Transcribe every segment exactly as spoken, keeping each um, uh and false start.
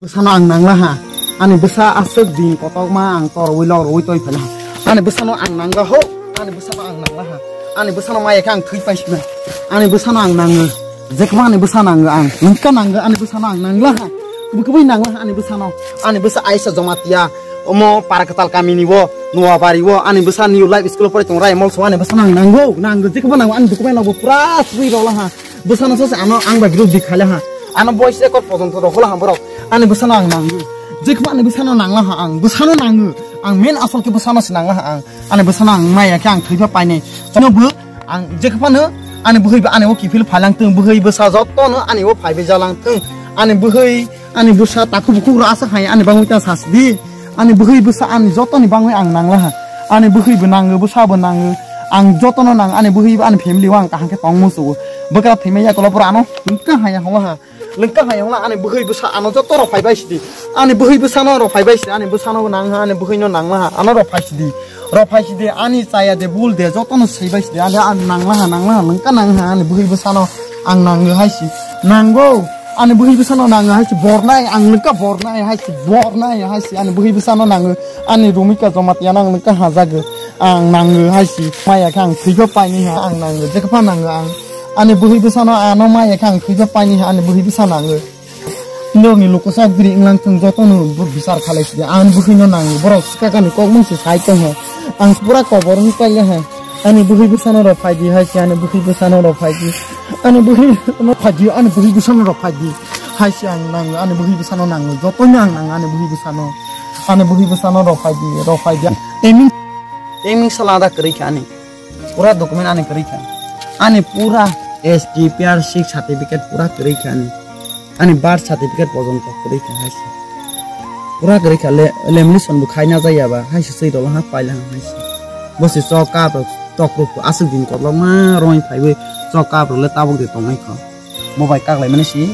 Bwsano ang nangla ha. Ani bwsa aswk din kotorma ang torwi lorwi toi phaila ha. Ani bwsano ang nangla ho. Ani bwsano ang nangla ha. Ani bwsano maya khe ang thwi paisina. Ani bwsano ang nango. Jekhma ani bwsa nango ang. Nungka nango ani bwsano ang nangla ha. Kubui kubui nangla ha ani bwsano. Ani bwsa Aisha Jamatia. Omo Parakwtal kamini o, Noabari o. Ani bwsa New Life School o pore tongo rai mol so ani bwsano ang nango. Nango jekhma nango ani document no bo pura swi rola ha. Bwsano sose ano ang bai group di khaila ha. Ano voice record pojonto rokhola ha borok. Ani bwsano ang nango. Jekhma ani bwsano nangla ha ang. Bwsano nango. Ang main asol khe bwsano se nangla ha ang. Ani bwsano ang maya khe ang thwiba painai. Chano bo ang jekhmano ani bwhwi ba ani o kiphil phailang thung. Bwhwi bwsa jotono ani o phaibai jalang thung. Ani bwhwi ani bwsa takhuk bukhuk rok aswk hai ani bangwi ta sasidi. Ani bwhwi bwsa ani jotoni bangwi ang nangla ha. Ani bwhwi bo nango, bwsa bo nango. Ang jotono nang, ani bwhwi bo ani family o ang kaham khe tong musugo. Bwkra thwimai yakola pura ano hwnkha haya hongla ha. Hwnkha haya hongla ani bwhwi bwsa ano joto rok phaibai sidi. Ani bwhwi bwsano rok phaibai sidi, ani bwsano bo nang ha, ani bwhwino nangla ha, ano rok phai sidi. Rok phai sidi, ani chaya de bul de jotono saibai sidi. Ani, ani nangla ha, nangla ha, hwnkha nang ha, ani bwhwi bwsano ang nango hai si. Nango. Ani bwhwi bwsano nango hai si bornai, ang nokha bornai hai si, bornai hai si, ani bwhwi bwsano nango, ani Rumika Jamatia no ang nokha hajago, ang nango hai si, maya khe ang thwiba paini ha, ang nango, jekha pha nango ang, ani bwhwi bwsano ano maya khe ang thwiba paini ha, ani bwhwi bwsa nango. Norokni lukusa bwrwi wnglang thung jotono bo bichar khalai sidi, ani bwhwino nango, borok swkakani kok mung se sai tong ha, ang pura kobor wng paile ha. Ani bwhwi bwsano rok phai di hai se, ani bwhwi bwsano rok phai di. Ani bwhwi bwsano phai di, ani bwhwi bwsano rok phai di. Hai se ang nango, ani bwhwi bwsano nango, jotoino ang nango, ani bwhwi bwsano. Ani bwhwi bwsano rok phai di, rok phai di. Timing, timing sala da kwrwi kha ani. Pura document ani kwrwi kha. Ani pura S T P R six certificate pura kwrwi kha ani. Ani birth certificate pojonto kwrwi kha hai se. Pura kwrwi kha le, lamination bo khaina jaya ba hai se swi rwla ha paila ha hai se. Bo se chok kap rok tok rok aswk din kotlok ma roi phaiwi chok kap rok le tabuk de tongnai kho. Bo bai kak lai mani si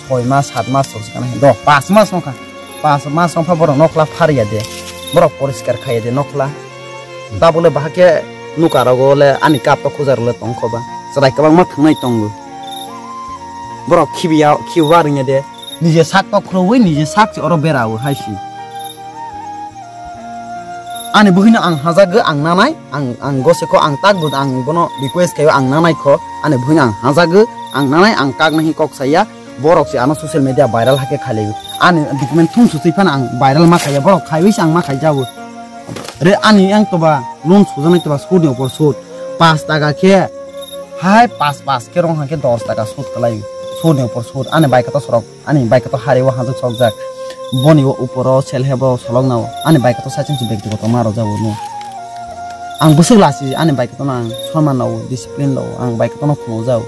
soi mas, sat mas rok se kana do, pas mas wngkha. Pas mas wngkha borok nokla phariya de. Borok poriskar khaiya de nokla. Tabuk le bahai khe nuka rogo le ani kap tok khuja rok le tong kho ba. Chwrai kwbangma thwngnai tongo. Borok khibiya, khibiya rwngya de. Nije sak tok khurui, nije sak se oro bera o hai si. Ani bwhwino ang hajago, ang nanai, ang, ang gose kho, ang tak bo, ang bono request khaio, ang nanai kho. Ani bwhwino ang hajago, ang nanai, ang kak nahi kok saya. Borok se ano social media viral hakhe khailai. Ani document thung suchwi phano ang viral ma khaiya, borok khaiwi se ang ma khaijago. Re ani yang toba loan sujaknai toba sud ni upor sud. Pas taka khe hai pas pas khe rong hangkhe dos taka sud kalai. Sud ni upor sud. Ani bike to sorok, ani bike to hari o hanjak sokjak. Boni o upor o sel hebo solok nao. Ani bike to saichung si bektigoto ma rojak o no. Ang bwswk lasi ani bike to no ang sonman nao, discipline lao, ang bike to no phunukjao.